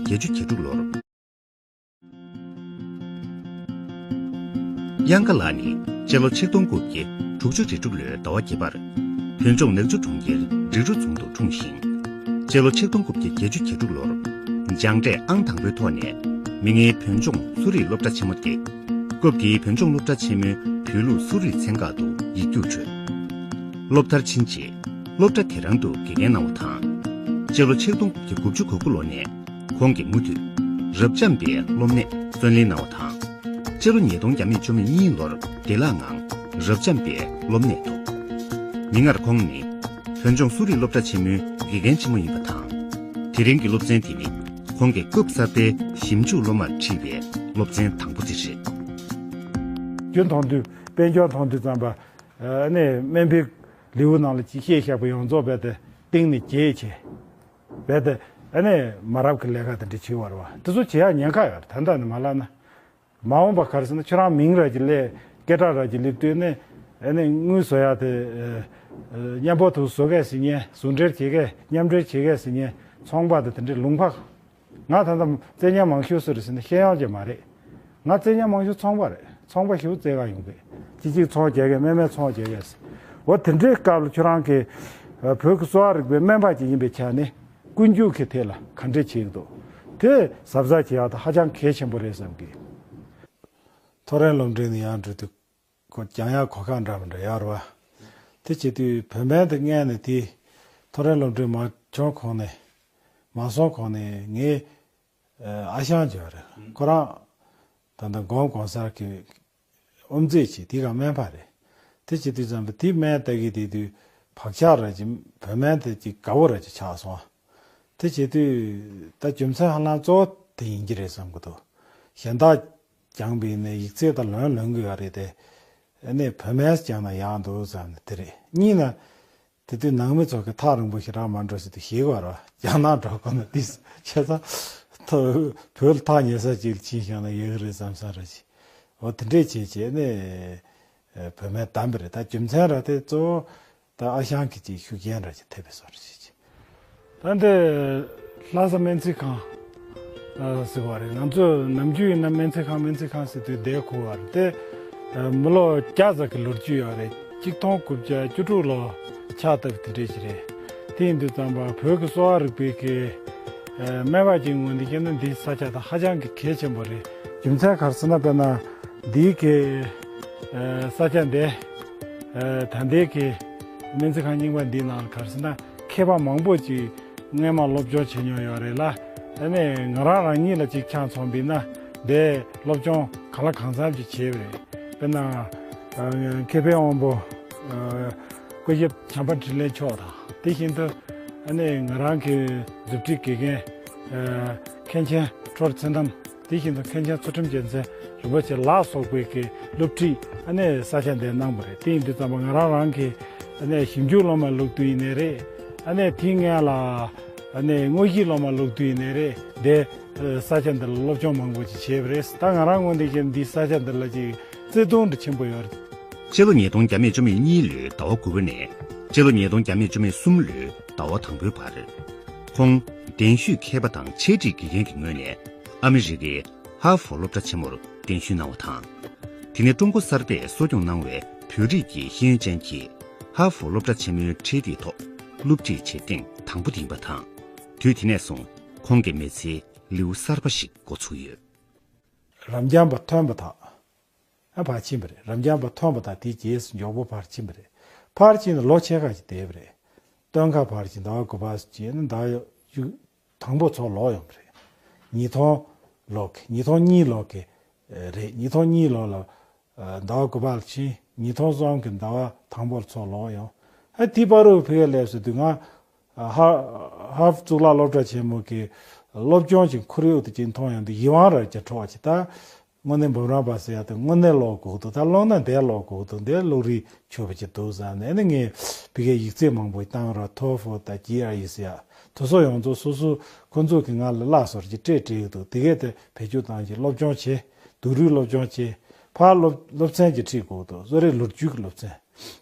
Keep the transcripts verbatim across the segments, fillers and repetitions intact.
བརྒྱད་ཅུ་གྱ་དྲུག་ལོར། དབྱངས་དགའ་ལགས་ནི་སྤྱི་ལོ་ཆིག་སྟོང་དགུ་བརྒྱ་དྲུག་ཅུ་རེ་དྲུག་ལོའི་ཟླ་བ་བརྒྱད་པར། བོད་ལྗོངས་ནག་ཆུ་གྲོང་ཁྱེར་འབྲི་རུ་རྫོང་དུ་འཁྲུངས་ཤིང་། སྤྱི་ལོ་ཆིག་སྟོང་དགུ་བརྒྱ་བརྒྱད་ཅུ་གྱ་དྲུག་ལོར། སྦྱངས་འབྲས་ཨང་དང་པོའི་ཐོག་ནས་མིག་སྔའི་བོད་ལྗོངས་གསོ་རིག་སློབ་གྲྭ་ཆེན་མོ་སྟེ། སྐབས་དེའི་བོད་ལྗོངས་སློབ་གྲྭ་ཆེན་མོའི་བོད་ལུགས་གསོ་རིག་ཚན་ཁག་ཏུ་ཡིག་རྒྱུགས་འཕྲོད། སློབ་མཐར་ཕྱིན་རྗེས། སློབ་གྲྭ་དེ་རང་དུ་དགེ་རྒན་གནང་བ་དང་། སྤྱི་ལོ་ཆིག་སྟོང་དགུ་བརྒྱ་དགུ་བཅུ་གོ་དགུ་ལོ་ནས་ཁོང་གིས་མུ་མཐུད་རབ་འབྱམས་པའི་སློབ་གནས་བརྩོན་ལེན་གནང་བ་དང་། སྤྱི་ལོ་ཉིས་སྟོང་བརྒྱ་མེད་བཅུ་མེད་གཉིས་ལོར་བདེ་བླག་ངང་རབ་འབྱམས་པའི་སློབ་གནས་ཐོབ། མིག་སྔར་ཁོང་ནི་བོད་ལྗོངས་གསོ་རིག་སློབ་གྲྭ་ཆེན་མོའི་དགེ་རྒན་ཆེན་མོ་ཡིན་པ་དང་། དེ་རིང་གི་སློབ་ཚན་དེ་ནི་ཁོང་གིས་སྐབས་གསར་པའི་ཞིབ་འཇུག་སློབ་མར་ཁྲིད་པའི་སློབ་ཚན་དང་པོ་དེ་རེད། སྐྱོན་མཐོང་དུས། དཔལ་འབྱོར་མཐོང་དུས་ཙམ་པ། ཨ་ནི་སྨན་པའི་ལེའུ་ནང་ལ་ཅིག་བཤད་བཞག་པ་ཡོངས་རྫོགས་རྦད་དེ་སྟེང་ནས་བརྗེད་བྱས། རྦད་དེ་ཨ་ནི་མ་རབས་ཀྱི་ལས་ཀ་དེ་འདྲ་བྱེད་པ་རེད་བ། དེ་ཚོ་བྱེད་ཡག་ཉེན་ཁ་ཡོད་རེད། ད་ལྟ་ནས་མ་ལབ་ན། མ་འོངས་པ་ག་རེ་ཟེར་ན། ཁྱོད་རང་མིང་ར་ཅིག་སླེབས། སྐད་གྲགས་ར་ཅིག་སླེབས་དུས་ནས་ཨ་ནི་དངུལ་བཟོ་ཡག་དེ། ཨ་ཨ་མཉམ་པོ་དུ་བཟོ་མཁན་ཟེར་མཁན། ཟུང་འབྲེལ་བྱེད་མཁན། མཉམ་འབྲེལ་བྱེད་མཁན་ཟེར་མཁན་ཚོང་པ་དང་དེ་འདྲའི་ལུང་པ། ང་ད་ལྟ་རྩེད་ཉམས་མང་ཤོས་སུ་རེད་ཟེར་ན་ཤེས་ཡོན་ཅན་མ་རེད། ང་རྩེད་ཉམས་མང་ཤོས་ཚོང་པ་རེད། ཚོང་པ་ཞེ་པོ་རྩེད་ག་ཡོང་གི། ཅི་ཅིག་ཚོང་རྒྱག་མཁན། སྨན་སྨན་ཚོང་རྒྱག་མཁན་ཟེར། འོ་དེ་འདྲའི་སྐབས་ལ་ཁྱོད་རང་གིས་ཨ་བོད་ཀྱི་གསོ་བ་རིག་པའི་སྨན་པ་ཅིག་ཡིན་པའི་ཆ་ནས་ཀུན་སྤྱོད་ཀྱི་ཐད་ལ་ག་འདྲ་བྱེད་ཀྱི་འདུག་དེ་གཟབ་གཟབ་བྱེད་ཡག་དེ་ཧ་ཅང་གལ་ཆེན་པོ་རེད་བསམ་གི། ཐོ་རེངས་སློབ་འབྲིང་ནས་ཡར་འགྲོ་དུས་ཁོ་སྦྱང་ཡག་གོ་སྐབས་འདྲ་མི་འདྲ་ཡོད་རེད་བ། དེ་བྱེད་དུས་བོད་སྨན་དེ་མངགས་ནས། དེ་ཐོ་རེངས་སློབ་འབྲིང་མ་བྱུང་གོང་ནས། མ་སོང་གོང་ནས་ངའི་ཨ་ཞང་ཅིག་ཡོད་རེད། ཁོ་རང་ད་ལྟ་སྒོམ་གོང་གསར་གྱི་དབུ་མཛད་བྱས། དེ་ག་སྨན་པ་རེད། དེ་བྱེད་དུས་ཙམ་པ་དེ་སྨན་ལྟ་གི་བསྡད་དུས་བག་ཆགས་ར་ཅིག་བོད་སྨན་དེ་ཅིག་དགའ་པོ་ར་ཅིག་ཆགས་སོང་། དེ་བྱེད་དུས་ད་རྒྱུ་མཚན་ཧ་ལམ་གཙོ་བོ་དེ་ཡིན་གྱི་རེད་བསམ་གྱི་འདུག་གཞན་དག་སྦྱངས་པ་ཡིན་ནའི་ཡིག་ཚད་ད་ལོན་ལོན་གྱི་ཡོད་རེད་དེ། ཨ་ནི་བོད་སྨན་སྦྱངས་ན་ཡག་འདུག་བསམ་ནས། དེ་རེད། གཉིས་ན། དེ་དུས་ནང་མི་ཚོ་གིས་ཐག་རིང་པོ་ཞིག་རང་མ་འགྲོ་ཟེར་དུས་ཞེད་ཀྱི་ཡོད་རེད་བ། རྒྱ་ནག་འགྲོ་དགོས་ན་དེ་བྱས་ཙང་། ཐོ་བོད་ལ་ཐག་ཉེ་ས་ཅིག་ལ་ཕྱིན་བཞག་ན་ཡག་གི་རེད་བསམ་བསམ་ར་ཅིག་འོ་དེ་འདྲས་བྱས་བྱས་ནས་ཨ་བོད་སྨན་བདམས་པ་རེད། ད་རྒྱུ་མཚན་ར་དེ་གཙོ་བོ་ད་ཨ་ཞང་གི་ཅིག་ཤུགས་རྐྱེན་ར་ཅིག་ཐེབས་པའི་བཟོ་འདྲ་ཅིག་ད་འདི་ལྷ་ས་སྨན་རྩིས་ཁང་ཨ་ཟེར་བ་རེད། ང་ཚོ་ནམ་རྒྱུན་ཡིན་ན་སྨན་རྩིས་ཁང་། སྨན་རྩིས་ཁང་ཟེར་དུས་བསྡད་གོ་བ་རེད་དེ། ཨ་མི་ལོ་བརྒྱ་ཙམ་གྱི་ལོ་རྒྱུས་ཡོད་རེད། ཆིག་སྟོང་དགུ་བརྒྱ་བཅུ་དྲུག་ལོ་ཕྱག་བཏབ་དེ་འདྲས་ཞིག་རེད། དེ་ཡིན་དུས་ཙམ་པ་བོད་ཀྱི་གསོ་བ་རིག་པའི་གི་ཨ་སྨན་པ་ཅིག་ངོས་ནས་བཤད་ན་འདིའི་ས་ཆ་དེ་ཧ་ཅང་གི་གལ་ཆེན་པོ་རེད། རྒྱུ་མཚན་ག་རེ་ཟེར་ན། དཔེར་ན་འདིའི་གི་ཨ་ས་ཆ་འདི་ཨ་ད་ལྟའི་གི་སྨན་རྩིས་ཁང་རྙིང་པ་འདིའི་ནང་ལ་ག་རེ་ཟེར་ན། མཁས་པ་མང་པོ་ཅིག་སྔས་མ་སློབ་སྦྱོང་བྱེད་མྱོང་ཡོད་རེད་ལ། ཨ་ནི་ང་རང་རང་ཉིད་ལ་ཅིག་ཆ་མཚོན་པ་ཡིན་ན། འདིར་སློབ་སྦྱོང་གང་ལ་གང་འཚམ་ཅིག་བྱས་པ་རེད། དཔེར་ན་ཨ་མཁས་པའི་དབང་པོ་ཨ་སྐུ་ཞབས་བྱམས་པ་འཕྲིན་ལས་མཆོག་དང་། དེ་བཞིན་དུ་ཨ་ནི་ང་རང་གི་མཛུབ་ཁྲིད་དགེ་རྒན་ཨ་མཁན་ཆེན་ཁྲོ་རུ་ཚེ་རྣམ། དེ་བཞིན་དུ་མཁན་ཆེན་ཚུལ་ཁྲིམས་རྒྱལ་མཚན་རིན་པོ་ཆེ་ལ་སོགས་པའི་གི་སློབ་ཁྲིད་ཨ་ནི་ས་ཆ་འདིར་གནང་བ་རེད། དེ་ཡིན་དུས་ཙམ་པ་ང་རང་རང་གི་ཨ་ནི་ཞིབ་འཇུག་སློབ་མ་ལོག་དུས་ཡིན་ནའི་རེད། ཨ་ནི་དེའི་སྔོན་ལ་ཨ་ནི་དངོས་གཞིའི་སློབ་མ་ལོག་དུས་ཡིན་ནའི་རེད། འདིར་ཨ་ས་ཆ་འདི་ལ་སློབ་སྦྱོང་མང་པོ་ཅིག་བྱས་པ་རེད། ད་ང་རང་ངོས་ནས་བཤད་ན་འདིའི་ས་ཆ་འདི་ལ་ཅིག་བརྩེ་དུང་འདྲ་ཆེན་པོ་ཡོད་རེད། སྤྱི་ལོ་ཉིས་སྟོང་བརྒྱ་མེད་བཅུ་མེད་གཉིས་ལོའི་ཟླ་བ་དགུ་པ་ནས་སྤྱི་ལོ་ཉིས་སྟོང་བརྒྱ་མེད་བཅུ་མེད་གསུམ་ལོའི་ཟླ་བ་དང་པོའི་བར། ཁོང་གདན་ཞུས་མཁས་པ་དང་འཆད་ཁྲིད་དགེ་རྒན་གྱི་ངོས་ནས་ཨ་མི་རི་ཀའི་ཧར་ཧྥོར་སློབ་གྲྭ་ཆེན་མོར་གདན་ཞུ་གནང་བ་དང་། དེ་ནས་ཀྲུང་གོ་གསར་པས་གསོ་སྐྱོང་གནང་བའི་བོད་རིགས་ཀྱི་ཤེས་ཡོན་ཅན་གྱི་ཧར་ཧྥོར་སློབ་གྲྭ་ཆེན་མོའི་ཁྲིད་སྟེགས་ཐོག་སློབ་ཁྲིད་བྱེད་ཐེངས་དང་པོ་དེ་ཡིན་པ་དང་། དུས་དེ་ནས་བཟུང་ཁོང་གི་མི་ཚེའི་ལེའུ་གསར་པ་ཞིག་འགོ་ཚུགས་ཡོད། རབ་འབྱམས་པ་ཐོན་པ་དང་། ཨ་ཕར་ཕྱིན་པ་རེད། རབ་འབྱམས་པ་ཐོན་པ་དང་དེའི་རྗེས་སུ་མགྱོགས་པོ་ཕར་ཕྱིན་པ་རེད། ཕར་ཕྱིན་ནས་ལོ་ཕྱེད་ཀ་ཞིག་བསྡད་པ་རེད། སྟོན་ཁ་ཕར་ཕྱིན། ཟླ་བ་དགུ་པ་སུ་བྱས་ནས་ཟླ་བ་དང་པོ་ཚུར་ལོག་ཡོང་བ་རེད། ཉིས་སྟོང་ལོ་གི། ཉིས་སྟོང་གཉིས་ལོ་གི་རེད། ཉིས་སྟོང་གཉིས་ལོ་ལ་ཟླ་བ་དགུ་པ་ལ་ཕྱིན། ཉིས་སྟོང་གསུམ་གི་ཟླ་བ་དང་པོ་ལ་ཚུར་ལོག་ཡོང་། ཨ་དེའི་བར་དུ་ཕ་གིར་སླེབས་ཟེར་དུས་ང་ཧ་ཧར་ཧྥོར་གཙུག་ལག་སློབ་གྲྭ་ཆེན་མོ་གི་སློབ་སྦྱོང་ཅིག་ཁོར་ཡུག་དེ་ཅིག་མཐོང་ཡོང་དུས་ཡིད་དབང་ར་ཅིག་འཕྲོག་པ་ཅིག་ད་དངོས་གནས་འབུམ་རམས་པ་ཟེར་ཡ་དེ་དངོས་གནས་ཀློག་དགོས་འདུག་ད་ཀློག་ན་འདིར་ཀློག་དགོས་འདུག་འདིར་ཀློག་རིན་ཆོད་པ་ཅིག་འདུག་བསམ་ནས། ཨ་ནི་ངས་ཕ་གིར་ཡིག་ཚད་མང་པོ་བཏང་ར། ཐོ་ཧྥལ་དང་ཇི་ཨར་ཨི་ཟེར་ཡ་དེ་ཚོ་ཡོངས་རྫོགས་སོ་སོ་ཁོ་ཚོ་གིས་ང་ལ་སློབ་གསོ་ཅིག་སྤྲད་སྤྲད་ཀྱི་འདུག་དེ་གས་དེ་བེད་སྤྱོད་བཏང་བྱས་སློབ་སྦྱོང་བྱས། སྡུག་རུས་སློབ་སྦྱོང་བྱས། ཕར་སློབ་སློབ་ཚན་ཅིག་ཁྲིད་དགོས་འདུག་གསོ་རིག་ལོ་རྒྱུས་ཀྱི་སློབ་ཚན།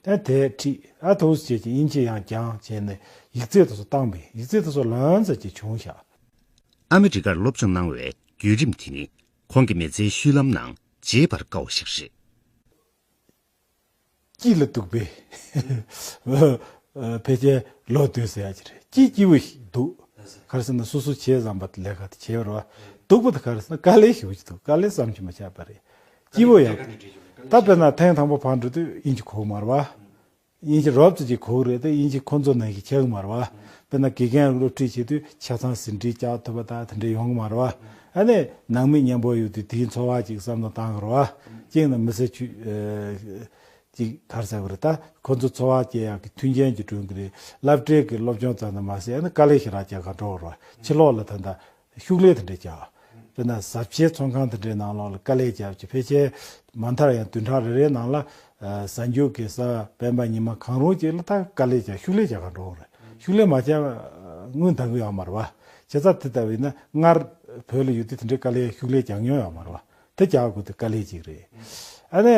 ཨ་དེ་ཁྲིད། ཨ་དེ་བྱས་ཀྱི་དབྱིན་ཇི་ཡང་སྦྱངས་བྱས་ནས་ཡིག་ཚད་དེ་ཚོ་བཏང་པས། ཡིག་ཚད་དེ་ཚོ་ལོན་ཙམ་ཅིག་བྱུང་ཤག་ཨ་མི་རི་ཀར་སློབ་སྦྱོང་གནང་བའི་བརྒྱུད་རིམ་དེ་ནི་ཁོང་གི་མི་ཚེའི་བཤུལ་ལམ་ནང་བརྗེད་པར་དཀའ་བ་ཞིག་རེད། སྐྱིད་ལ་སྡུག་པའི། ཕལ་ཆེར་ལོ་སྡོད་ཟེར་ཡ་ཅིག་རེད། སྐྱིད་སྐྱིད་པོ་ཞིག་འདུག་ག་རེ་ཟེར་ན་སོ་སོ་བྱས་ཙམ་པ་ལས་ཀ་དེ་བྱས་པ་རེད་བ། སྡུག་པོ་དེ་ག་རེ་ཟེར་ན་དཀའ་ལས་ཞེ་པོ་ཅིག་འདུག་དཀའ་ལས་བསམ་གྱིས་མི་ཁྱབ་པ་རེད། སྐྱིད་པོ་ཡག་ད་དཔེར་ན་ཐེངས་དང་པོ་ཕར་འགྲོ་དུས་དབྱིན་ཇི་གོ་གི་མ་རེད་བ། དབྱིན་ཇི་རོབ་ཙམ་ཅིག་གོ་གི་རེད་དེ་དབྱིན་ཇི་ཁོ་ཚོ་ནང་བཞིན་ཁྱབ་གི་མ་རེད་བ། དཔེར་ན་དགེ་རྒན་སློབ་ཁྲིད་བྱེད་དུས་ཆ་ཚང་ཟིན་བྲིས་རྒྱག་ཐུབ་པ་དང་དེ་འདྲ་ཡོང་གི་མ་རེད་བ། ཨ་ནི་ནང་མི་མཉམ་པོ་ཡོད་དུས་དེའི་འཚོ་བ་ཅིག་བསམ་བློ་བཏང་གི་རེད་བ། གཅིག་ནི་མི་ཚེ་ཆུ་ཅིག་ག་རེ་ཟེར་དགོས་རེད། ད་ཁོ་ཚོ་འཚོ་བ་སྐྱེལ་ཡག་གི་མཐུན་རྐྱེན་ཅིག་བསྐྲུན་གི་རེད། སློབ་གྲྭའི་གི་སློབ་སྦྱོང་ཙམ་དུ་མ་ཟད་ཨ་ནི་དཀའ་ལས་ཞེ་དྲག་རྒྱག་ག་འགྲོ་གི་རེད་བ། ཕྱི་ལོགས་ལ་ད་ལྟ་ཤུགས་ལས་དེ་འདྲས་རྒྱག་དཔེར་ན་གཟབ་ཆས་ཚོང་ཁང་དེ་འདྲའི་ནང་ལོགས་ལ་དཀའ་ལས་རྒྱབ་ཀྱི་ཕལ་ཆེར་མ་མཐར་ཡང་བདུན་ཕྲག་རེ་རེའི་ནང་ལ་གཟའ་མཇུག་གི་གཟའ་སྤེན་པ་ཉི་མ་གང་རུང་ཅིག་ལ་ད་དཀའ་ལས་རྒྱག་ཤུགས་ལས་རྒྱག་ག་འགྲོ་གི་རེད། ཤུགས་ལས་མ་རྒྱག་དངུལ་འདང་གི་ཡོད་མ་རེད་བ། བྱས་ཙང་དེ་ལྟ་བུ་ཡིན་ན་སྔར་བོད་ལ་ཡོད་དུས་དེ་འདྲའི་དཀའ་ལས་ཤུགས་ལས་རྒྱག་མྱོང་ཡོད་མ་རེད་བ། དེ་རྒྱག་དགོས་དུས་དཀའ་ལས་ཅིག་རེད། ཨ་ནི།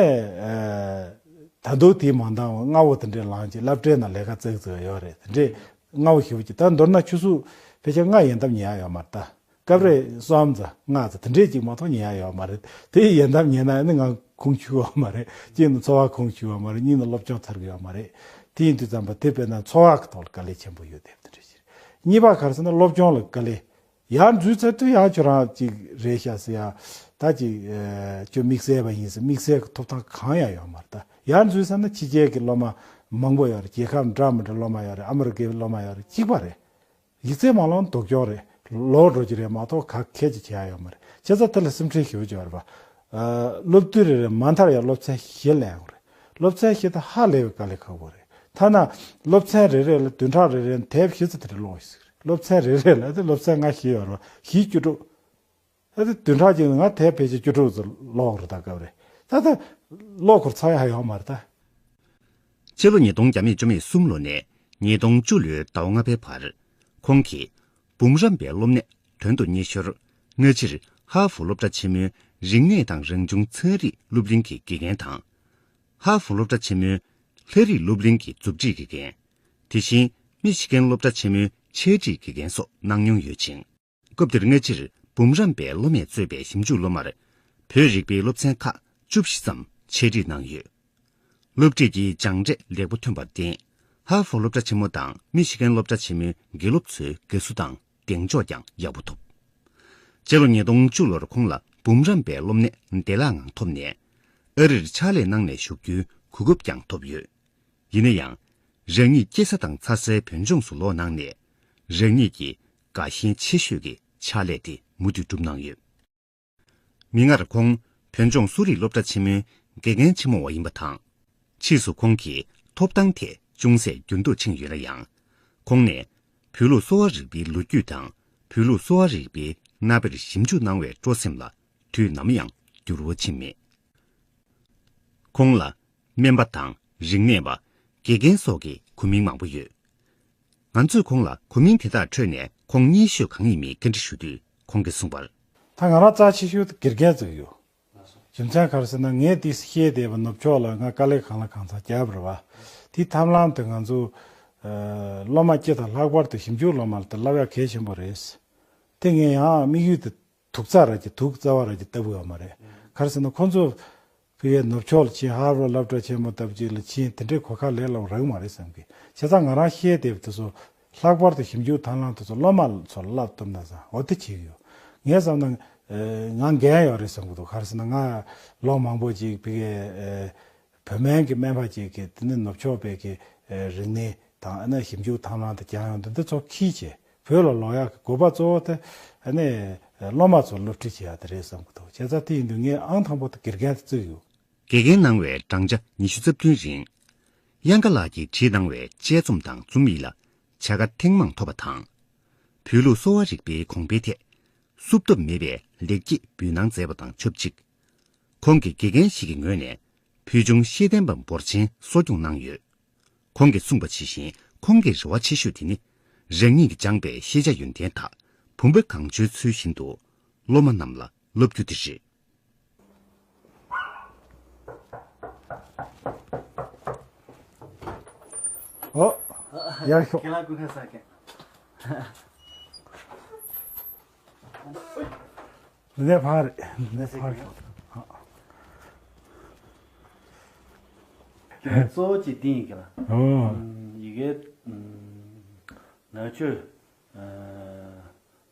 ད་དུང་དེའི་མ་འདང་བ་སྔ་བོ་དེ་འདྲའི་ལངས་ཀྱི་སློབ་གྲྭའི་ནང་ལས་ཀ་བཙག་བཙག་ཡོད་རེད། དེ་འདྲའི་སྔ་བོ་ཞེ་པོ་ཅིག་ད་མདོར་ན་ཆུ་ཚོད་ཕལ་ཆེར་ལྔ་ཡན་འདབས་ཉལ་ཡ་ཡོད་མ་རེད་ད། སྐབས་རེ་གསུམ་ཙམ་ལྔ་ཙམ་དེ་འདྲའི་ཅིག་མ་གཏོགས་ཉལ་ཡ་ཡོད་མ་རེད། དེ་ཡན་འདབས་ཉལ་ན་ནི་ང་ཁུངས་ཆུད་ཡོད་མ་རེད། གཅིག་ནི་འཚོ་བ་ཁུངས་ཆུད་ཡོད་མ་རེད། གཉིས་ནི་སློབ་སྦྱོང་ཚར་གི་ཡོད་མ་རེད། དེ་ཡིན་དུས་ཙམ་པ་དེ་དཔེར་ན་འཚོ་བ་གི་ཐོག་ལ་དཀའ་ལས་ཆེན་པོ་ཡོད་དེ་དེ་འདྲ་ཞིག་གཉིས་པ་ག་རེ་ཟེར་ན་སློབ་སྦྱོང་ལ་དཀའ་ལས། ཡར་འཛུལ་ཚར་དུས་ཡང་ཁྱོད་རང་ཅིག་རེད་ཤག་ཟེར་ཡ། ད་ཅིག་ཨ་ཁྱོད་དམིགས་བསལ་བ་ཡིན་ཟེར་དམིགས་བསལ་གྱི་ཐོབ་ཐང་གང་ཡང་ཡོད་མ་རེད་ད། ཡར་འཛུལ་ཚར་ན་ཕྱི་རྒྱལ་གྱི་སློབ་མ་མང་པོ་ཡོད་རེད། རྒྱལ་ཁབ་འདྲ་མི་འདྲ་སློབ་མ་ཡོད་རེད། ཨ་མི་རི་ཀའི་སློབ་མ་ཡོད་རེད། གཅིག་པ་རེད། ཡིག་ཚད་མ་ལོན་སྡུག་གྱོང་རེད། ལོག་འགྲོ་གི་རེད་མ་གཏོགས་ག་ཁྱད་ཅིག་བྱེད་ཡ་ཡོད་མ་རེད། བྱས་ཙང་དེ་ལ་སེམས་ཁྲལ་ཞེ་པོ་ཅིག་ཡོད་རེད་པ། ཨ་སློབ་དུས་རེ་རེ་མ་མཐར་ཡང་སློབ་ཚན་བཞི་ལེན་དགོས་རེད། སློབ་ཚན་བཞི་དེ་ཧ་ལས་པའི་དཀའ་ལས་ཁག་པོ་རེད། ཐ་ན་སློབ་ཚན་རེ་རེ་ལ་བདུན་ཕྲག་རེ་རེ་ལ་དེབ་བཞི་ཙམ་དེ་འདྲ་ཀློག་ཞིག་རེད། སློབ་ཚན་རེ་རེ་ལ་དེ་སློབ་ཚན་ལྔ་བཞི་ཡོད་རེད་པ། བཞི་བཅུ་དྲུག་ཨ་དེ་བདུན་ཕྲག་གཅིག་ལ་ང་དེབ་ཕལ་ཆེར་བཅུ་དྲུག་ཙམ་ཀློག་རེད་ད་སྐབས་རེ། ད་ལྟ་ཀློག་དགོས་ཚར་ཡ་ཡོད་མ་རེད་ད། སྤྱི་ལོ་ཉིས་སྟོང་བརྒྱ་མེད་བཅུ་མེད་གསུམ་ལོ་ནས་ཉིས་སྟོང་བཅུ་ལོའི་ཟླ་བ་ལྔ་པའི་བར། ཁོང་གིས་འབུམ་རམས་པའི་སློབ་གནས་དོན་དུ་གཉེར་ཞོར། སྔ་ཕྱིར་ཧ་ཧྥུ་སློབ་གྲྭ་ཆེན་མོའི་རིག་གནས་དང་རང་བྱུང་ཚན་རིག་སློབ་གླིང་གི་དགེ་རྒན་དང་། ཧ་ཧྥུ་སློབ་གྲྭ་ཆེན་མོའི་ལྷ་རིས་སློབ་གླིང་གི་མཛུབ་ཁྲིད་དགེ་རྒན། དེ་བཞིན་མི་ཤི་གན་སློབ་གྲྭ་ཆེན་མོའི་འཆད་ཁྲིད་དགེ་རྒན་སོགས་གནང་མྱོང་ཡོད་ཅིང་། སྐབས་དེར་སྔ་ཕྱིར་འབུམ་རམས་པའི་སློབ་མས་གཙོས་པའི་ཞིབ་འཇུག་སློབ་མར་བོད་རིག་པའི་སློབ་ཚན་ཁག་བཅུ་བཞི་ཙམ་འཆད་ཁྲིད་གནང་ཡོད། སློབ་ཁྲིད་ཀྱི་སྦྱངས་འབྲས་ལེགས་པོ་ཐོན་པར་བརྟེན། ཧ་ཧྥུ་སློབ་གྲྭ་ཆེན་མོ་དང་མི་ཤི་གན་སློབ་གྲྭ་ཆེན་མོའི་དགེ་སློབ་ཚོའི་དགའ་བསུ་དང་གདེང་འཇོག་ཀྱང་ཡག་པོ་ཐོབ། སྤྱི་ལོ་ཉིས་སྟོང་བཅུ་ལོར་ཁོང་ལ་འབུམ་རམས་པའི་སློབ་གནས་བདེ་བླག་ངང་ཐོབ་ནས། ཨ་རིར་ཕྱག་ལས་གནང་ནས་བཞུགས་རྒྱུའི་གོ་སྐབས་ཀྱང་ཐོབ་ཡོད། ཡིན་ན་ཡང་། རང་ཉིད་སྐྱེས་ས་དང་འཚར་སའི་བོད་ལྗོངས་སུ་ལོག་གནང་ནས། རང་ཉིད་ཀྱི་དགའ་ཞེན་ཆེ་ཤོས་ཀྱི་ཕྱག་ལས་དེ་མུ་མཐུད་བསྒྲུབས་གནང་ཡོད། མིག་སྔར་ཁོང་བོད་ལྗོངས་གསོ་རིག་སློབ་གྲྭ་ཆེན་མོའི་དགེ་རྒན་ཆེན་མོ་བ་ཡིན་པ་དང་། ཕྱིས་སུ་ཁོང་གི་ཐོབ་ཐང་ཐད་ཅུང་ཟད་འགྱུར་ལྡོག་ཕྱིན་ཡོད་ན་ཡང་། ཁོང་ནས་བོད་ལུགས་གསོ་བ་རིག་པའི་ལོ་རྒྱུས་དང་བོད་ལུགས་གསོ་བ་རིག་པའི་རྣམ་པར་ཞིབ་འཇུག་གནང་བའི་སྤྲོ་སེམས་ལ་དུས་ནམ་ཡང་འགྱུར་བ་ཕྱིན་མེད། ཁོང་ལ་སྨན་པ་དང་རིག་གནས་པ། དགེ་རྒན་སོགས་ཀྱི་གོ་མིང་མང་པོ་ཡོད། ང་ཚོས་ཁོང་ལ་གོ་མིང་དེ་དག་ཁྲོད་ནས་ཁོང་མཉེས་ཤོས་གང་ཡིན་མིན་བཀའ་འདྲི་ཞུ་དུས་ཁོང་གིས་གསུངས་པར། ད་ང་རང་རྩ་ཆེ་ཤོས་དེ་དགེ་རྒན་བཙུགས་ཡོད། རྒྱུ་མཚན་ག་རེ་ཟེར་ན་ངས་དེ་ཤེས་བསྡད་པ་ནུབ་ཕྱོགས་ལ་ང་དཀའ་ལས་གང་ལ་གང་འཚམ་བརྒྱབ་པ་རེད་བ། དེའི་ཐབས་ལམ་དེ་ང་ཚོ་སློབ་མ་སྤྱི་དང་ལྷག་པར་དུ་ཞིབ་འཇུག་སློབ་མ་ལ་དེ་བསླབ་ཡག་གལ་ཆེན་པོ་རེད། དེ་ངས་ཡང་དམིགས་ཡུལ་དེ། དུག་རྩ་ར་གྱི་དུག་རྩ་བ་ར་གྱི་ལྟ་བུ་ཡོད་མ་རེད། ག་རེ་ཟེར་ན་ཁོང་ཚོ་ཕ་གིའི་ནུབ་ཕྱོགས་ལ་ཕྱིན། ཧར་ཝརཌ་སློབ་གྲྭ་ཆེན་མོ་ལྟ་བུ་ཅིག་ལ་ཕྱིན། དེ་འདྲའི་གོ་སྐབས་ལས་སླ་པོ་རག་གི་མ་རེད་བསམ་གི། བྱས་ཙང་ང་རང་ཤེས་བསྡད་པ་དེ་ཚོ་ལྷག་པར་དུ་ཞིབ་འཇུག་དང་བླངས་དེ་ཚོ་སློབ་མ་ཚོར་བསླབ་ཐུབ་ན་བསམ། འོ་དེ་བྱེད་ཀྱི་ཡོད། ངས་བསམ་ན་ང་འགན་ཡོད་རེད་བསམ་གི་འདུག་ག་རེ་ཟེར་ན་ང་ལོ་མང་པོ་ཅིག་ཕ་གིའི་བོད་སྨན་གྱི་སྨན་པ་ཅིག་གིས་དེ་ནི་ནུབ་ཕྱོགས་པའི་གི་རིག་གནས་དང་ཨ་ནི་ཞིབ་འཇུག་དང་བླངས་དེ་སྦྱངས་ཡོང་དུས་འདི་ཚོ་ཁྱེར་བྱས། བོད་ལ་ལོག་ཡག་གི་དགོས་པ་གཙོ་བོ་དེ་ཨ་ནི་སློབ་མ་ཚོར་སློབ་ཁྲིད་བྱེད་ཡག་དེ་རེད་བསམ་གྱི་འདུག་བྱས་ཙང་དེ་ཡིན་དུས་ངས་ཨང་དང་པོ་དེ་དགེ་རྒན་དེ་བཙུགས་ཡོད། དགེ་རྒན་གནང་བའི་བགྲང་བྱ་ཉི་ཤུ་རྩ་བདུན་རིང་། གཡང་དཀར་ལགས་ཀྱིས་བྲིས་གནང་བའི་དཔྱད་རྩོམ་དང་རྩོམ་ཡིག་ལ་བྱ་དགའ་ཐེངས་མང་ཐོབ་པ་དང་། བོད་ལུགས་གསོ་བ་རིག་པའི་གོང་འཕེལ་ཐད་བསུབ་ཐབས་མེད་པའི་ལེགས་སྐྱེས་འབུལ་གནང་མཛད་པ་དང་ཆབས་ཅིག་ཁོང་གིས་དགེ་རྒན་ཞིག་གི་ངོས་ནས་ཕུལ་བྱུང་ཤེས་ལྡན་པ་འབོར་ཆེན་གསོ་སྐྱོང་གནང་ཡོད། ཁོང་གིས་གསུངས་པ་ཇི་བཞིན་ཁོང་གི་རེ་བ་ཆེ་ཤོས་དེ་ནི་རང་ཉིད་ཀྱིས་སྦྱངས་པའི་ཤེས་བྱ་ཡོན་ཏན་དག་བུམ་པ་གང་བྱོའི་ཚུལ་བཞིན་དུ་སློབ་མ་རྣམས་ལ་བསླབ་རྒྱུ་དེ་རེད། ཨོ། ཡག་ཤོག་ཁྱེད་རང་སྐུ་ཁ་ས་ཁེ། འདི་ནས་ཕར་རེད། འདི་ནས་ཕར་རེད། གཙོ་བོ་གཅིག་འདི་ཡིན་གི་ལ། ཨོ། ཡི་གེ་ནག་ཆུ་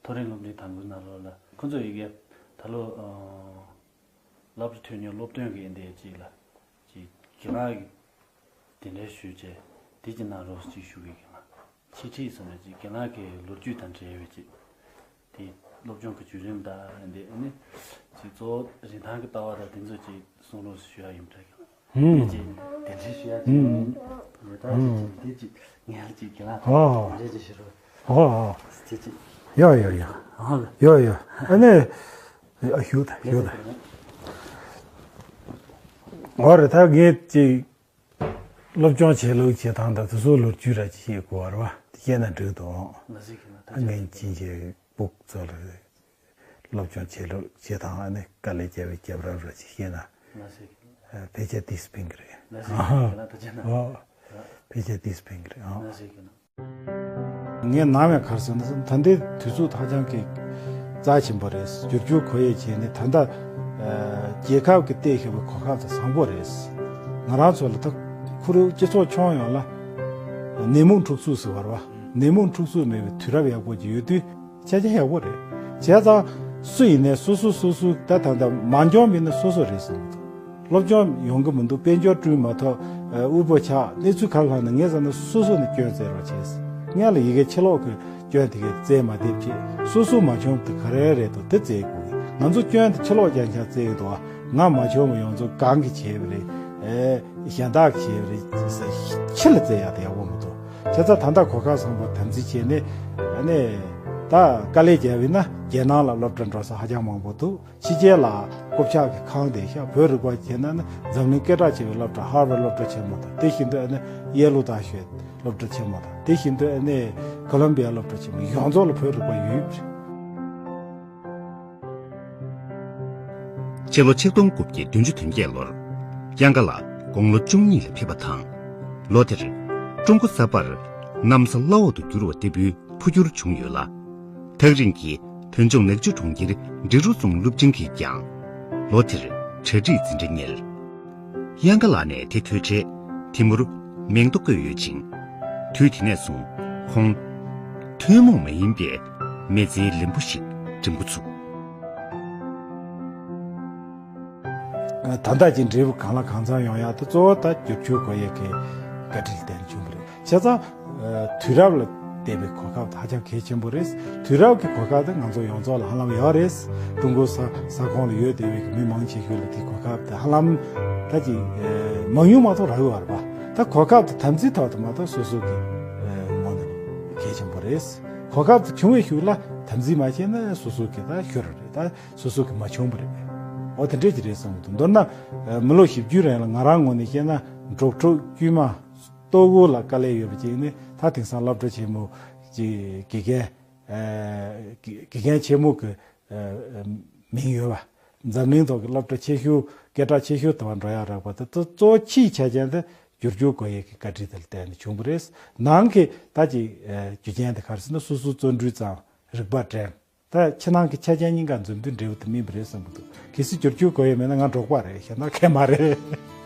མཐོ་རིམ་སློབ་འབྲིང་དང་པོའི་ནང་ལོགས་ལ་ཁོ་ཚོ་ཡི་གེ་ད་ལོ་སློབ་གྲྭ་ཐོན་མྱོང་སློབ་སྟོན་གི་འདི་ཅིག་ལ་ཅིག་གི་ལ་གི་དེ་འདྲའི་ཞུས་བྱས་དེ་ཅིག་གནང་རོགས་ཅིག་ཞུ་གི་གི་ལ། ཕྱི་ཁྲིད་སོང་ནས་ཅིག་རྒན་ལགས་ཀྱི་ལོ་རྒྱུས་དང་འབྲེལ་བའི་ཅིག་དེ་སློབ་སྦྱོང་གི་བརྒྱུད་རིམ་དང་འདི་ནི་ཅིག་གཙོ་བོ་རིན་ཐང་གི་ལྟ་བ་དང་དེ་ཚོ་ཅིག་གསུང་རོགས་ཞུ་ཡ་ཡིན་པ་འདྲ་གི། དེ་ཅིག་དེ་འདྲའི་ཞུ་ཡ་ཅིག་ཡིན། ངེས་ཐག་ཆོད་ཅིག་དེ་ཅིག་ངས་ལ་ཅིག་རྒན་ལགས་ཨོ། དེ་འདྲའི་ཅིག་ཞུ་རོགས། ཨོ་ཨོ། དེ་ཅིག་ཡོ་ཡོ་ཡོ། ཨོ་ཡོ་ཡོ། ཨ་ནི་ཨ་ཞུ་ད་ཞུ་ད། ཨོ་རེད། ད་ངས་ཅིག་སློབ་སྦྱོང་བྱེད་ལུགས་བྱེད་སྟངས་དང་དེ་ཚོ་ལོ་རྒྱུས་ར་ཅིག་བཤད་དགོས་པ་རེད་བ། དེ་བཤད་ན་འགྲིག་འདུག་ང་ཚོའི་ཁྱིམ་ནང་ད་ཆ་ངས་ཅིན་ཅེ་སྦུག་ཚོ་ལ་སློབ་སྦྱོང་བྱེད་ལུགས་བྱེད་སྟངས་ཨ་ནི་དཀའ་ལས་བརྒྱབ་པའི་རྒྱབ་ར་ར་ཅིག་བཤད་ན། ང་ཚོའི་ཨ་ཕལ་ཆེར་དེ་སྤིང་གི་རེད། ང་ཚོའི་ཁྱིམ་ནང་ད་ཆ་ན་ཨོ། ཕལ་ཆེར་དེ་སྤིང་གི་རེད་ཨང་། ང་ཚོའི་ཁྱིམ་ནང་། ངས་ནམ་ཡང་ག་རེ་ཟེར་ན་ད་ལྟའི་དུས་ཚོད་ཧ་ཅང་གི་རྩ་ཆེན་པོ་རེད། བསྒྱུར་བཅོས་གོ་ཡས་བྱས་ནས་ད་ལྟ་ཨ་རྒྱལ་ཁབ་ཀྱིས་གཏད་བཞག་པའི་གོ་སྐབས་དེ་བཟང་པོ་རེད། ང་རང་ཚོ་ལ་ད་ཁོ་རང་སྤྱི་ཚོགས་ཁྱོན་ཡོངས་ལ་ནད་མུག་འཁྲུག་ཚུལ་ཟེར་བ་རེད་བ། ནད་མུག་འཁྲུག་ཚུལ་མེད་པའི་དུས་རབས་ཡག་པོ་ཅིག་ཡོད་དུས་ཆ་རྐྱེན་ཡག་པོ་རེད། བྱས་ཙང་སུ་ཡིན་ནའི་སོ་སོ་སོ་སོ་ད་ད་ལྟ་མ་འཇོན་པ་ཡིན་ན་སོ་སོ་རེད་བསམ་གྱི་འདུག་སློབ་སྦྱོང་ཡོང་གི་མི་འདུག་དཔལ་འབྱོར་བསྐྲུན་མ་ཐུབ། ཨ་དབུལ་པོ་ཆགས། གནས་ཚུལ་ག་རེ་ལྷག་ན་ངས་བསམ་ན་སོ་སོ་ནས་སྐྱོན་བཙལ་རོགས་བྱས། སྔོན་ལ་ཡི་གེ་ཕྱི་ལོགས་ཀྱི་སྐྱོན་དེ་གས་བཙལ་མ་བསྡད་བྱས་སོ་སོ་མ་བྱུང་དེ་ག་རེ་རེད་འདུག་དེ་བཙལ་དགོས་གི། ང་ཚོ་སྐྱོན་དེ་ཕྱི་ལོགས་རྐྱང་རྐྱང་བཙལ་གི་འདུག་ང་མ་བྱུང་བ་ཡོངས་རྫོགས་གང་གིས་བྱས་པ་རེད། ཨེ་གཞན་དག་གིས་བྱས་པ་རེད་ཟེར་ཕྱི་ལ་བཙལ་ཡག་དེ་ཡག་པོ་མི་འདུག་བྱས་ཙང་ད་ལྟ་གོ་སྐབས་བཟང་པོ་དམ་འཛིན་བྱས་ནས་ཨ་ནི་ད་དཀའ་ལས་བརྒྱབ་ཡིན་ན་རྒྱལ་ནང་ལ་སློབ་གྲྭ་འགྲོ་ས་ཧ་ཅང་མང་པོ་འདུག་ཕྱི་རྒྱལ་ལ་རྐུབ་ཆག་གི་ཁང་དེ་ཤག་བོད་རིག་པ་བྱས་ན་ནི་འཛམ་གླིང་སྐད་གྲགས་ཆེ་བའི་སློབ་གྲྭ་ཧར་ཝར་སློབ་གྲྭ་ཆེན་མོ་དང་དེ་བཞིན་དུ་ཨ་ནི་ཡེ་ལོ་ད་ཤོད་སློབ་གྲྭ་ཆེན་མོ་དང་དེ་བཞིན་དུ་ཨ་ནི་ཀོ་ལོམ་བི་ཡ་སློབ་གྲྭ་ཆེན་མོ་ཡོངས་རྫོགས་ལ་བོད་རིག་པ་ཡོད་ཡོད་པ་རེད། སྤྱི་ལོ་ཆིག་སྟོང་དགུ་བརྒྱ་བདུན་ཅུ་དོན་བརྒྱད་ལོར་དབྱངས་དགའ་ལགས་དགུང་ལོ་བཅུ་གཉིས་ལ་ཕེབས་པ་དང་། ལོ་དེར་ཀྲུང་གོ་གསར་པར་གནམ་ས་བླ་འོག་ཏུ་འགྱུར་བ་ལྟ་བུའི་འཕོ་འགྱུར་བྱུང་ཡོད་ལ། ཐག་རིང་གི་བོད་ལྗོངས་ནག་ཆུ་གྲོང་ཁྱེར་འབྲི་རུ་རྫོང་སློབ་ཆེན་གྱིས་ཀྱང་ལོ་དེར་གྲ་སྒྲིག་འཛིན་གྲྭ་གཉེར། དབྱངས་དགའ་ལགས་ནས་དེ་ཐོས་འཕྲལ་དེ་མུར་མིང་ཐོ་བཀོད་ཡོད་ཅིང་། དུས་དེ་ནས་བཟུང་ཁོང་ཐུན་མོང་མ་ཡིན་པའི་མི་ཚེའི་ལམ་བུ་ཞིག་འགྲིམ་འགོ་ཚུགས། ད་ལྟ་གྱི་འབྲས་བུ་གང་ལ་གང་འཚམ་ཡོང་ཡག་དེ་གཙོ་བོ་ད་བསྒྱུར་བཅོས་དགོས་ཡས་ཀྱི་བཀའ་དྲིན་ལ་བརྟེན་ནས་བྱུང་བ་རེད། བྱས་ཙང་དུས་རབས་ལ་བལྟས་པའི་གོ་སྐབས་དེ་ཧ་ཅང་གལ་ཆེན་པོ་རེད། དུས་རབས་ཀྱི་གོ་སྐབས་དེ་ང་ཚོ་ཡོངས་རྫོགས་ལ་ཧ་ལམ་ཡོད་རེད། ཀྲུང་གོའི་ས་ས་ཁོངས་ལ་ཡོད་བསྡད་པའི་མི་མང་ཆེ་ཤོས་ལ་དེ་གོ་སྐབས་དེ་ཧ་ལམ་ད་ཅིག་མང་ཉུང་མ་གཏོགས་རག་གི་ཡོད་རེད་པ། ད་གོ་སྐབས་དེ་དམ་འཛིན་ཐོག་ཏུ་མ་གཏོགས་སོ་སོ་གི་ངོ་ནས་གལ་ཆེན་པོ་རེད། གོ་སྐབས་དེ་བྱུང་བའི་གཞུག་ལ་དམ་འཛིན་མ་བྱས་ན་སོ་སོ་གི་ད་ཤོར་རེད། ད་སོ་སོ་གི་མ་བྱུང་བ་རེད། འོ་དེ་འདྲས་ཀྱི་རེད་བསམ་གི་འདུག་མདོར་ན་མི་ལོ་བཞི་བཅུ་རིང་ལ་ང་རང་ངོས་ནས་བཤད་ན་འབྲོག་ཕྲུག་དཀྱུས་མ་ལྟོ་གོས་ལ་དཀའ་ལས་ཡོད་པ་ཅིག་ནི་ད་དེང་སང་སློབ་གྲྭ་ཆེན་མོ་ཅིག་དགེ་རྒན་དགེ་རྒན་ཆེན་མོ་གི་མིང་ཡོད་པ། འཛམ་གླིང་ཐོག་གི་སློབ་གྲྭ་ཆེ་ཤོས་སྐད་གྲགས་ཆེ་ཤོས་དུ་བ་འགྲོ་ཡག་རག་པ་དེ་གཙོ་བོ་ཕྱིའི་ཆ་རྐྱེན་དེ་བསྒྱུར་བཅོས་དགོས་ཡས་ཀྱི་བཀའ་དྲིན་དེ་ལ་བརྟེན་ནས་བྱུང་བ་རེད། ནང་གི་ད་ཅིག་རྒྱུ་རྐྱེན་དེ་ག་རེ་ཟེར་ན་སོ་སོའི་བརྩོན་འགྲུས་ཙམ་རིག་པ་དྲན། ད་ཕྱི་ནང་གི་ཆ་རྐྱེན་གཉིས་ཀ་འཛོམས་དུས་འབྲས་བུ་དེ་སྨིན་པ་རེད་བསམ་གྱི་འདུག་གལ་སྲིད་བསྒྱུར་བཅོས་དགོས་ཡས་མེད་ན་ང་འབྲོག་པ་རེད། གཞན་དག་གང་ཡང་མ་རེད།